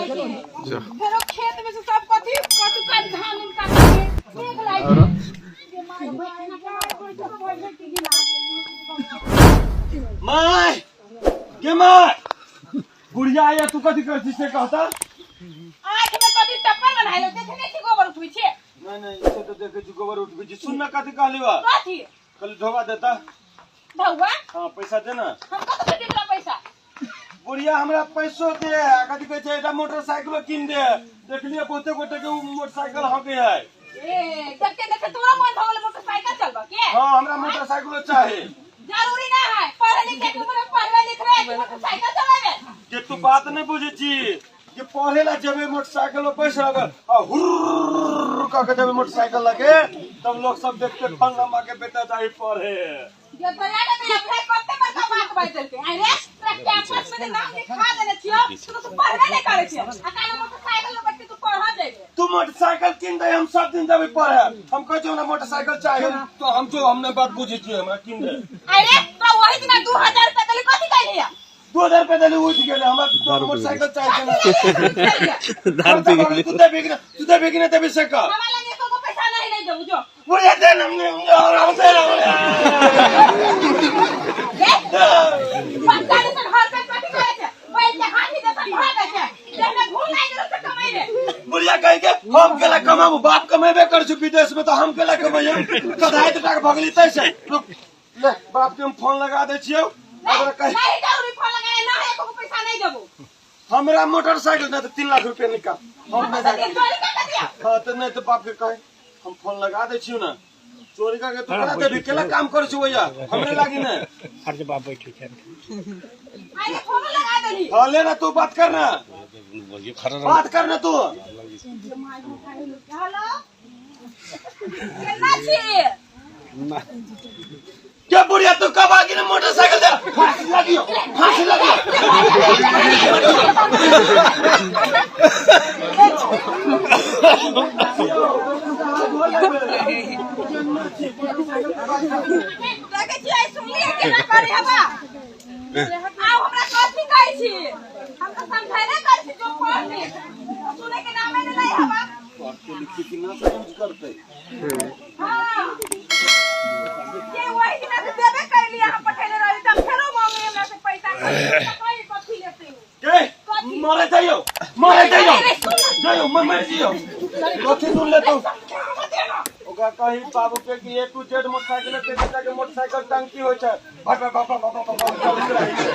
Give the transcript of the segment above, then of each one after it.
फेरो खेत में से सब कथी कटुका धान उन काट के मेघ लागि गेल। जे माय माय माय माय गे माय, बुढ़िया आया, तू कथी कर छी से कहता। आँख में कथी टप्पा बनाइलो, देखने छी गोबर उठबै छी? नहीं नहीं, इसे तो देखे छी गोबर उठबै छी। सुन ना, कथी कहली बा? कथी? कल धोबा देता। धौआ? हाँ, पैसा दे ना। हम कत से देतरा पैसा? बुढ़िया हमरा पैसो दे आ कथी कहै छै, एकटा मोटरसाइकिलो कीन दे। देखलियै बहुते गोटे के उ मोटरसाइकिल हके है। ए, देखते देखते तोरा मन भऽ गेल मोटरसाइकिल चलबऽ के? हाँ, हमरा मोटरसाइकिलो चाही। जरूरी ना है पढ़े लिखे के उम्र में पढ़बे लिखबे कि मोटरसाइकिल चलेबे। जे तू बात नहीं बुझै छी जे पढ़े ला जेबे मोटरसाइकिल पर बैस रहबे आ हुर्र कह के जेबे मोटरसाइकिल लगे, तब लोग सब देखते फलाना के बेटा जाई पढ़े। जे दया के दया भाई, कते बड़का बात बाजि देलकै। आइ रे, तोरा कैंपस में जे नाम लिखा देने छियौ तो तू पढ़बे नहीं करै छियै आ काल्हि मोटरसाइकिल पर बैठ के तू पढ़ऽ जेबे। तू मोटरसाइकिल कीन दे, हम सब दिन जेबे पढ़े। हम कहै छियौ हमरा मोटरसाइकिल चाही, तो हम जो हमने बात बुझै छियै, हमरा कीन दे। आइ रे, तोरा वही दिना 2000 रुपया देली, कथी कैलियै? 2000 रुपया देली, उठि गेलै। हमरा मोटरसाइकिल चाही। दारू पी गेलै। तू देबी कि ना? तू देबी कि ना देबी से कह। हमरा लग एको गो पैसा नहीं, नहीं देबू जो। बुढ़िया दे ना, हम दे ना। बच्चा जैसन हरकत कथी करै छै? बैल के हाथी जैसन भागै छै, देहमे घून लागि गेल से कमैले। बुढ़िया कह के हम केला कमाबू? बाप कमेबे कर छु विदेश में, तो हम केला कमैयो? कधाई टका भगली तैसे। रुक, ले बाप के हम फोन लगा दै छियौ। ओकरा कह। नहीं जरूरी फोन लगाए ना, एको गो पैसा नहीं देबू। हमरा मोटरसाइकिल नहीं तो 3 लाख रुपया निकाल। हम हम तो चोरी कर दिया। हाँ, तो नहीं तो बाप के कहे हम फोन लगा दै छियौ ना। चोरी करके तू केना देबी? केला काम करै छु भैया हमरे लागी ने? हर बाप बैठे छै। आइए, फोन लगा देली। हाँ, ले ना, तू बात कर ना, बात कर ना तू। हेलो, केना छी? क्या बुढ़िया, तू कब आगी ना? मोटरसाइकिल दे, फांसी लगियो, फांसी लगियो। देखै छियै, सुनलियै केना करै हवा? आब हमरा कथी कहै छी? हम तऽ समझेबे करै छी जो पढ़ लिख, सुनै के नामे नहि लै हवा। पढ़ के लिख के ना समझ करते। हाँ, ये वही दिना से देबे कैली, अहाँ पठेले रही, तब फेरो मांगे हमरा से पैसा। कथी कथी लेते? के मरे जाइयो, मरे जाइयो, जाइयो, मैं मर जियो। कथी सुन ले तू? ओकरा कही बाबू के कि ए टू जेड मोटरसाइकिल के बेटा के मोटरसाइकिल टंकी होइ छै, भट भट भट भट भट भट चलैत रहै छै।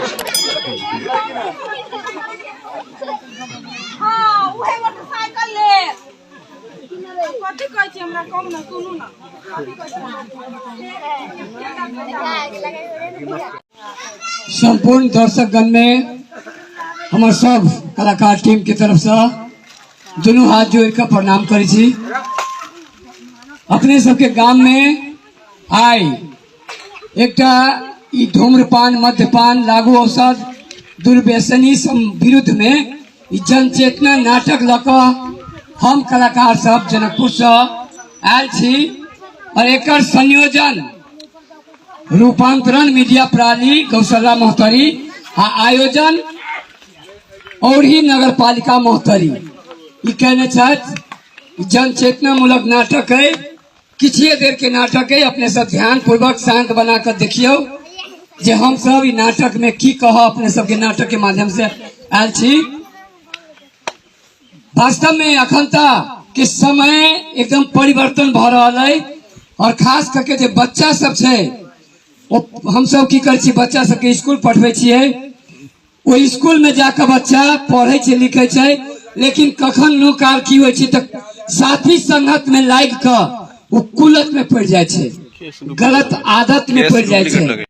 लेकिन हाँ, उहे मोटरसाइकिल ले। कथी कहै छी हमरा कहू ना, सुनू ना, कथी कहै छी? संपूर्ण दर्शकगण में हमर सब कलाकार टीम के तरफ से दुनू हाथ जोड़ के प्रणाम करै छी। अपने सबके गाम में आइ एकटा ई धूम्रपान, मद्यपान, लागू औषध, दुर्व्यसनी सब विरुद्ध में ई जनचेतना नाटक लऽ कऽ हम कलाकार सब जनकपुर से आयल छी और एकर संयोजन रूपांतरण मीडिया प्रणाली गौशाला महोत्तरी आ आयोजन औरही नगर पालिका महोत्तरी ई कहने छथि। ई जनचेतनामूलक नाटक है, किछुए देर के नाटक है। अपने सब ध्यान पूर्वक शांत बना कर देखियौ जे हम सब ई नाटक में की कह अपने सबके नाटक के माध्यम से आयल छी। वास्तव में अखन तक के समय एकदम परिवर्तन भऽ रहल है और खास करके जे बच्चा सब छै, ओ हम सब की करै छी, बच्चा सबके स्कूल पठबै छियै। ओहि स्कूल में जाकर बच्चा पढ़ै छै, लिखै छै, लेकिन कखन नो काल की होइ छै तऽ साथी संगत में लागि कऽ ओ कुलत में पड़ि जाइ छै, गलत आदत में पड़ि जाइ छै।